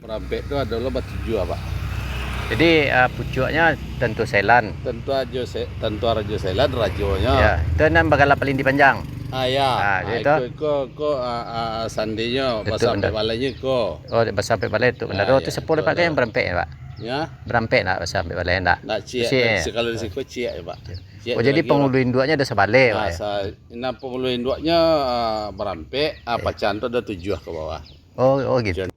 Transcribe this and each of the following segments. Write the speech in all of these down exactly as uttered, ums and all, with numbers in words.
Barampek tu ado lo batujuah, Pak. Jadi, ah, pucuaknyo Tantua Sailan. Tantua Rajo Se-, Tantua Rajo Sailan, rajonyo. Ya, itu nan bagala Palindi Panjang. Ah, ya. Ah, Ah, gitu. Iko, iko, iko, ah, ah, sandinyo, Datuak Basa Ampek Banda-, Balainyo iko. Oh, Basa Ampek Balai tu, Banda. Ah, Oh, tu ya, sepuluh itu dipakai ado. Yang barampek, Pak? Ya. Barampek ndak Basa Ampek Balai, ndak? Ndak ciek, Ciek, ndak ya? Ciek, kalau di siko ciek, Pak. Ciek. Ciek Oh, tu jadi lagi pangulu orang. Induaknyo ado sabaleh, Ah, Pak, ya? Sa-, nah, pangulu induaknyo, ah, barampek, ah, Iya. Pacan tu ado tujuah ka bawah. Oh, oh, gitu. Jan-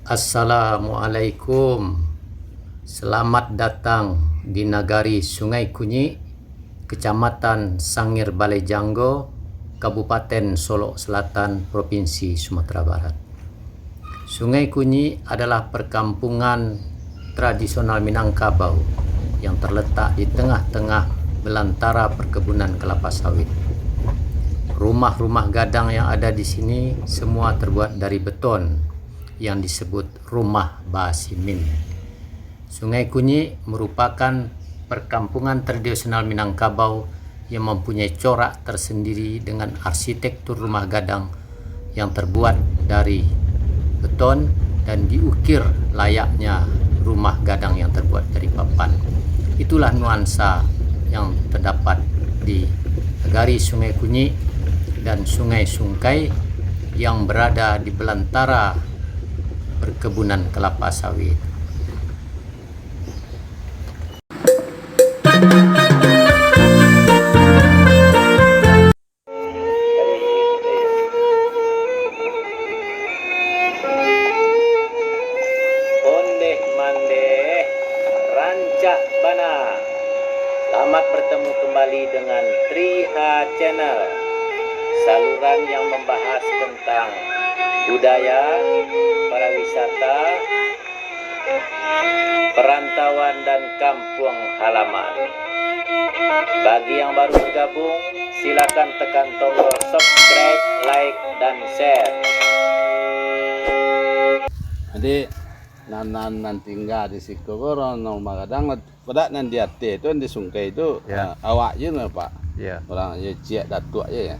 Assalamualaikum. Selamat datang di Nagari Sungai Kunyik, Kecamatan Sangir Balai Janggo, Kabupaten Solok Selatan, Provinsi Sumatera Barat. Sungai Kunyik adalah perkampungan tradisional Minangkabau yang terletak di tengah-tengah belantara perkebunan kelapa sawit. Rumah-rumah gadang yang ada di sini semua terbuat dari beton yang disebut rumah basimin. Sungai Kunyik merupakan perkampungan tradisional Minangkabau yang mempunyai corak tersendiri dengan arsitektur rumah gadang yang terbuat dari beton dan diukir layaknya rumah gadang yang terbuat dari papan. Itulah nuansa yang terdapat di Nagari Sungai Kunyik dan Sungai Sungkai yang berada di belantara perkebunan kelapa sawit. Ondeh mandeh, rancak bana. Selamat bertemu kembali dengan Tri H Channel, saluran yang membahas tentang budaya, pariwisata, perantauan dan kampuang halaman. Bagi yang baru bergabung, silakan tekan tombol subscribe, like, dan share. Jadi, nan, nan, nan tingga di siko ko urang nan rumah gadang, padak nan di ateh tu, nan di sungkai tu, Ya. ah, awak je lah, Pak. Ya. Urang je ciek datuak je, ya.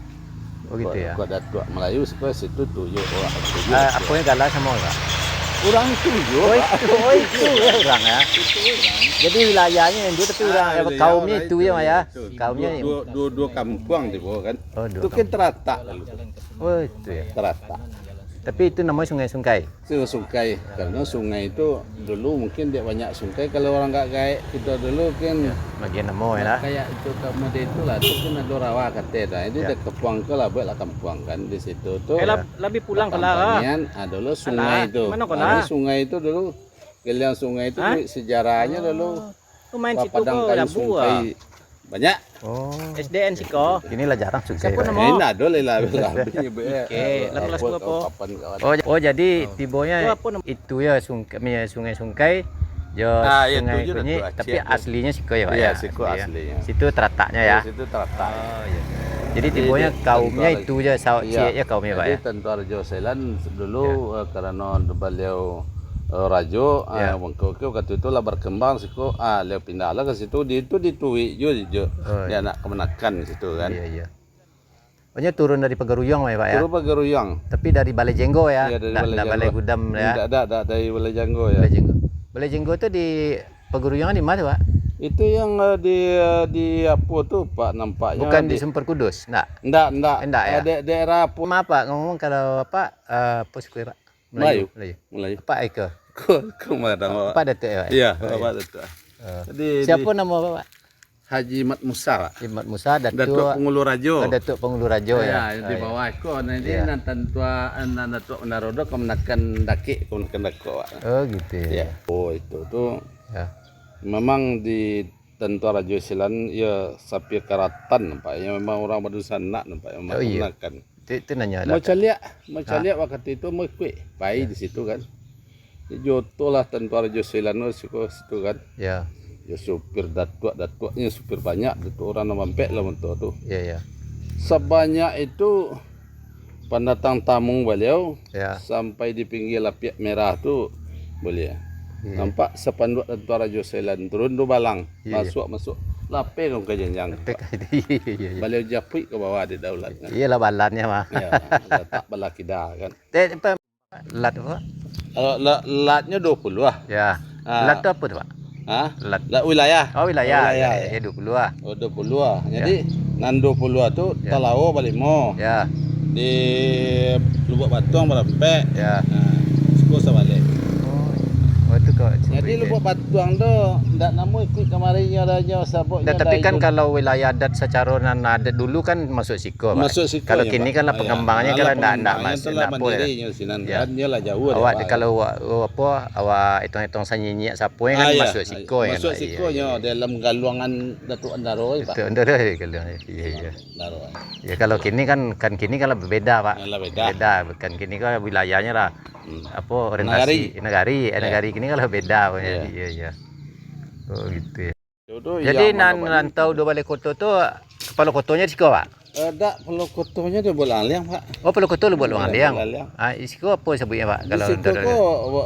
Oh, gitu, Kok, ya. kok datuak Melayu, siko situ tu je, awak tu je. Ah, apo yang galak samo awak? Urang tu je, Oh, Pak. itu, oh, itu ya urang, ya. Itu urang. Jadi wilayahnyo itu, tapi Ah, urang, apa, wilayah kaumnyo urang itu itu, ya, Mak, ya? itu. Kaumnyo Dua, dua, dua, dua kampuang tu, kan. Oh, dua Tu kan kampuang. taratak dulu. Oh, itu ya. Taratak. Tapi itu namonyo Sungai Sungkai. Sungai Sungkai, karano sungai tu dulu mungkin dek banyak sungkai, kalau urang agak gaek kito dulu kan. Ya, bagian namo ya lah. Kayak itu ka model itulah, tu kan ado rawa kateh tu. Jadi Ya. dah kampuang ko lah, bueklah kampuang kan di situ tu. Eh, lab-, labiah pulang Batang pala. Panian ado lo sungai Alah, tu. mano ko Ado lah? sungai tu dulu, galiang sungai tu Hah? duit sejarahnyo dulu. Oh. Tu main Wah, situ Padang ko, Kayu Labu Sungkai. ah. Banyak. Oh. S D N siko. Kini lah jarang Sungkai, Siapo Pak. namo? Ini ado lah, lah, lah, Oke, lah, kelas apo, dua apo? kapan kawan. Oh, oh, jadi Oh. tibonyo Tu apo namo? itu ya, Sungkai, Sungai Sungkai, jo Ah, ya, Sungai tu je Kunyik, Datuak tapi Aceh tu. aslinyo siko ya, Pak, Iya, ya? siko Asli ya. aslinyo. Situ tarataknyo ya? Iya, situ taratak. Oh, iya. Jadi Jadi, tibonyo di kaumnyo Tantua itu je, Rajo. Sawo Iya. ciek je kaumnyo, Pak, Jadi, ya? Tantua Rajo Sailan dulu, Iya. eh, karano baliau eh, rajo, ah, Iya. mangko ke wakatu tu lah berkembang siko, ah, liau pindah lah ka situ, di itu dituik jo, jo. Oh, Dia iya. nak kamanakan situ kan. Iya, iya. Pokoknya turun dari Pagaruyuang lah ya, Pak, ya? Turun Pagaruyuang. Tapi dari Balai Jenggo ya? Iya, dari Ndak, Balai ndak Balai Jenggo. Gudam ya? Ndak, ndak, ndak, dari Balai Jenggo ya. Balai Jenggo. Balai Jenggo tu di Pagaruyuang di mana tu, Pak? Itu yang, eh, di, eh, di apo tu, Pak, nampaknya Bukan di di Sumper Kudus, ndak? Ndak, ndak. Eh, ndak, ya? Eh, da-, daerah apo? Maaf, Pak, ngomong kalau apa, eh, apa suku ya, Pak? Melayu. Melayu. Melayu. Melayu. Apa iko? Ko, ko marah Apa awak. Datuak ya, Pak? Iya, Oh, Apa iya. Datuak. Oh. Jadi, Siapa di nama Bapak? Haji Mat Musa, Pak. Haji Mat Musa, Datuak Datuak Pangulu Rajo. Oh, Datuak Pangulu Rajo, ya? Ya, di Oh, iya. bawah ko. Nah, ini Iya. nan tantua, nan Datuak Mandarodo kamanakan dakek, kamanakan dakek, Pak. Oh, gitu, ya. Iya. Oh, itu tu Ya. memang di Tantua Rajo Sailan, ya, sapia karatan nampak. Ya, memang urang badunsanak nampak, memang Oh, iya. kamanakan. Tu, tu nanyo lah. Macaliak, Ya. macaliak wakatu itu mau ikuik pai Ya. di situ kan. Di Joto lah Tantua Rajo Sailan tu siko situ kan. Ya. Ya, supir datuak, datuaknyo supir banyak, datuak urang nan mampek lah motor tu. Ya, ya. Sabanyak itu pendatang tamu baliau Ya. sampai di pinggir lapiak merah tu, boleh. Iya. Nampak sapanduak Tantua Rajo Sailan turun tu balang. Iya, iya. Masuk, masuk. Lapeh ka janjang. Lapeh ka, iya, iya, iya. Baliau japuik ka bawah di daulat kan. Iyalah balannyo mah. Ya, latak balah kida kan. Teh, apa? Lat apa? Kalau la-, latnyo duo puluah. Ya. Ah. Lat tu apo tu, Pak? Ha? Lat. Lat wilayah. Oh, wilayah. Wilayah, wilayah. Ya, duo puluah. Oh, duo puluah. Ya. Jadi, nan duo puluah tu, ya, Talawo balimo. Ya. Di Lubuak Batuang barampek. Ya. Ha, siko sabaleh. Oh. Oh, itu kok. Jadi, Lubuak Batuang tu ndak namo ikuik kamari nyo, nyo sabab ndak, nyo tapi kan kalau wilayah adat sacaro nan adat dulu kan masuak siko, Pak. Masuak siko. Kalau kini kan lah, ya, pengembangnyo, kalau ndak, ndak mas-, ndak apo, ya. Mandiri nyo sinan kan, nyo lah jauah. Awak kalau awak, apo, awak itong-itong sanyinyik sapo kan masuak siko, ya, masuak siko nyo dalam galuangan Datuak Andaro, Pak. Datuak Andaro, ya, galuangan. Iya, iya. Andaro. Ya, kalau kini kan, kan kini kan lah beda, Pak. Lah beda. Beda, kan kini kan wilayahnyo lah, apo, orientasi nagari. Nagari, eh, nagari kini kan lah beda, Pak. Iya, iya. Oh, gitu, ya. Jadi, nan rantau duo baleh koto tu, kapalo kotonyo di siko, Pak? Eh, dak, kapalo kotonyo di Lubuak Langliang, Pak. Oh, kapalo koto Lubuak Langliang. Lubuak Langliang. Ah, di siko apo sabuiknyo, Pak? Di siko ko,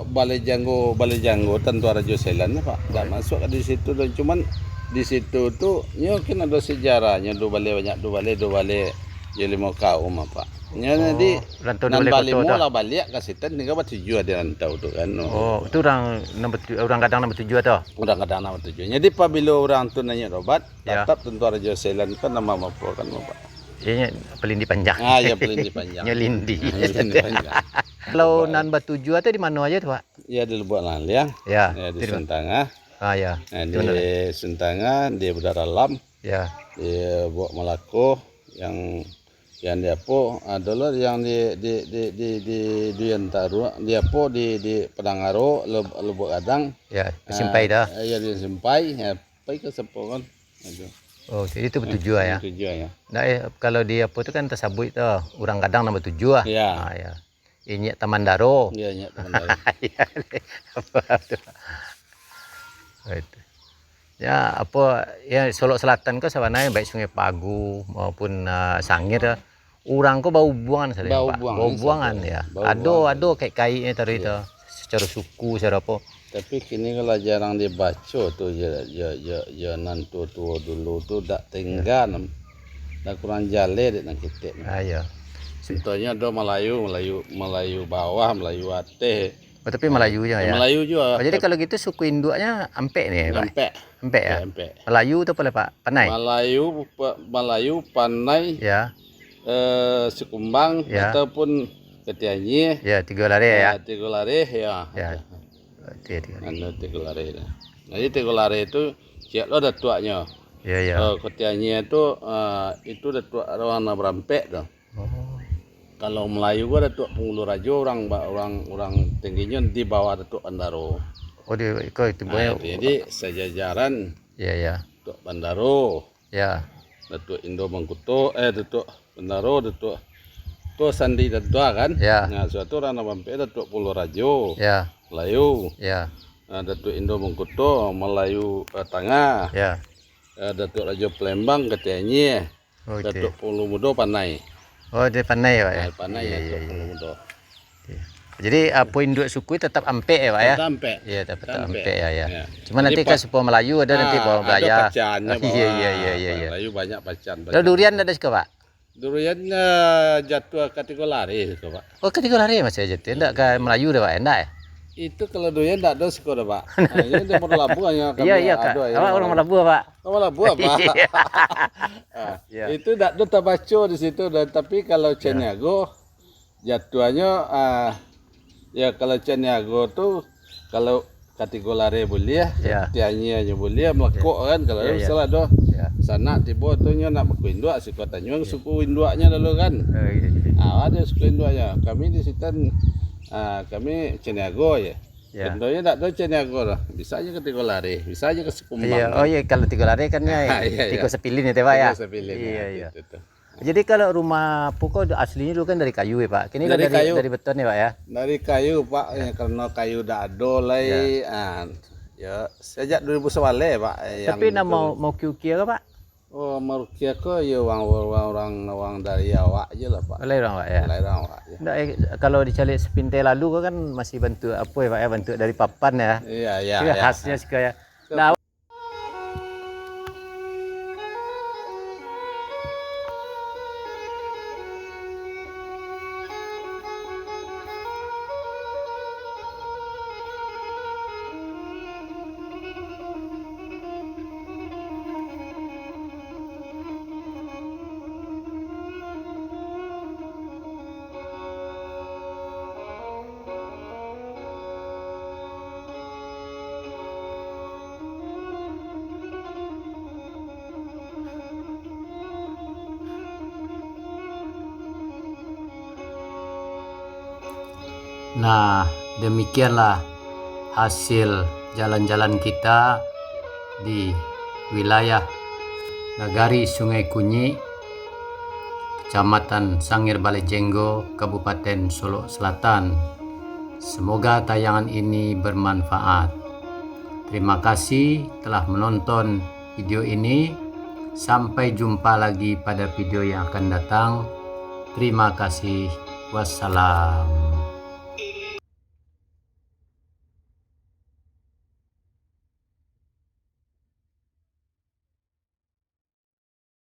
Balai Janggo, Balai Janggo, Tantuak Rajo Selan, Pak. Dak masuak ka di situ doh. Cuman di situ tu, nyo kan ado sejarahnyo, duo baleh banyak, duo baleh, duo baleh jo limo kaum, Pak. Nyo jadi, nan balimo lah baliak ka situ, tingga batujuah di rantau tu kan. Oh, tu urang nan batu-, urang gadang nan batujuah tu? Urang gadang nan batujuah. Jadi, pabilo urang tu naiak robat, ya, tatap Tantuak Rajo Selan kan nama mapo kan, Pak. Inyo palindi panjang. Ah, ya, palindi panjang. Nyo lindi. Nyo lindi panjang. Kalau nan batujuah tu di mano ajo tu, Pak? Ya, di Lubuak Langliang. Ya, di Sentangah. Ah, ya. Di Sentangah, di Budak Dalam. Ya. Di Lubuak Malako, yang Yang di apo, ado lo yang di, di, di, di, di Duyan Taruak, di apo, di, di Padang Aro, Lub-, Lubuak Gadang. Ya, Simpai dah. Ah, iya, di Simpai, ya, pai ka sapo kan. Aduh. Oh, jadi tu batujuah, ya? Batujuah, ya. Nah, eh, kalau di apo tu kan tasabuik tu, urang gadang nan batujuah. Ya. Ah, ya. Inyiak Tamandaro. Iya, Inyiak Tamandaro. Iya, apa tu? Itu. Ya, apa, ya, Solok Selatan ko sabananyo baik Sungai Pagu maupun, ah, Sangir, urang ko bahubuangan sajo, Pak. Bahubuangan, ya. Bahubuangan. Ado, ado kait-kaitnyo tadi tu, secara suku, secara apa. Tapi kini ko lah jarang dibaco tu, jo, jo, jo, jo nan tuo-tuo dulu tu dak tenggan. Dak kurang jaleh dek nan ketek. Ah, iya. Contohnyo ado Malayu, Malayu, Malayu bawah, Malayu ateh. Oh, tapi Malayu juo, ya? Malayu juo. Oh, jadi kalau gitu suku induaknyo ampek ni, Pak? Ampek. Ampek, ya? Ampek, ampek. Malayu tu apo lai, Pak? Panai? Malayu, pa-, Malayu, Panai, ya, eh, Sikumbang, ya, ataupun Ketianyie. Ya, Tigo Lareh, ya? Ya, Tigo Lareh, ya. Ya. Oke, Tigo Lareh. Anu, Tigo Lareh tu. Jadi, Tigo Lareh tu, ciek lo datuaknyo. Ya, ya. Eh, Ketianyie tu, eh, itu datuak urang nan barampek tu. Oh. Kalau Malayu ko Datuak Pangulu Rajo, urang ba-, urang, urang tingginyo di bawah Datuak Bandaro. Oh, di, iko itu. Ah, jadi sajajaran, ya, ya, Datuak Bandaro, ya, Datuak Indo Mangkuto, eh, Datuak Bandaro, Datuak, tu sandi Datuak kan? Ya. Nah, suatu urang nan mampek Datuak Pangulu Rajo, ya, Malayu. Ya. Ah, Datuak Indo Mangkuto, Malayu, eh, Tangah. Ya. Eh, Datuak Rajo Palembang, Ketianyie. Oke. Datuak Pangulu Mudo Panai. Oh, dia Panai, Pak, ya? Ah, Panai, iya, ya, iya, Datuak Pangulu Mudo. Iya. Jadi, apo induak suku tetap ampek ya, Pak, ya? Tetap ampek. Iya, tetap, tetap ampek ya, ya. Iya. Cuma jadi nanti kan suku Malayu ado nanti bawah Malayu. Ada pacahannya bawah. Iya, iya, iya, iya, iya. Malayu banyak pacahan. Kalau durian ada suka, Pak? Durian, eh, jatuah ka Tigo Lareh suko, Pak. Oh, ka Tigo Lareh masih jatuah. Ndak ka Malayu dah, Pak? Ndak, ya? Itu kalau durian ndak ado suko dah, Pak. Nah, ini di Malabuah yang kami ado, ya. Iya, iya, Kak. Awak urang Malabuah, Pak. Oh, Malabuah, Pak. Iya. Ah, iya. Itu ndak ado tabaco di situ dah, tapi kalau Caniago, jatuahnyo, ah, ya, kalau Caniago tu, kalau ka Tigo Lareh buliah, ya, Ketianyie nyo buliah, Malakok kan, kalau salah doh. Ya. Sanak tibo tu nyo nak baku induak, siko tanyuang suku induaknyo dulu kan. Oh, iya, iya. Ah, ado suku induaknyo. Kami di sitan, ah, kami Caniago je. Ya. Contohnyo ndak ado Caniago lah. Bisa je ka Tigo Lareh, bisa je ka Sikumbang. Iya, kan? Oh iya, kalau Tigo Lareh kan ya, iya, iya, Tigo Sapilin itu, Pak, ya? Tigo Sapilin, iya, ya, iya, gitu tu. Jadi, kalau rumah apo ko aslinyo dulu kan dari kayu ya, Pak? Kini dari, dari beton ya, Pak, ya? Dari kayu, Pak, ya, karena kayu dak ado lai, ya, ah, ya, sejak dua ribu sabaleh, Pak, yang. Tapi nak mau, mau ukia-ukia ke, Pak? Oh, mau ukia ko, ya, uang, uang, uang, uang dari awak je lah, Pak. Dari urang awak, ya? Dari urang awak, ya. Ndak, eh, kalau dicaliak sepintai lalu ko kan masih bantuak apo ya, Pak, ya? Bantuak dari papan, ya? Iya, iya, iya. Khasnyo siko, ya. Nah, Nah, demikianlah hasil jalan-jalan kita di wilayah Nagari Sungai Kunyik, Kecamatan Sangir Balai Jenggo, Kabupaten Solok Selatan. Semoga tayangan ini bermanfaat. Terima kasih telah menonton video ini. Sampai jumpa lagi pada video yang akan datang. Terima kasih. Wassalam.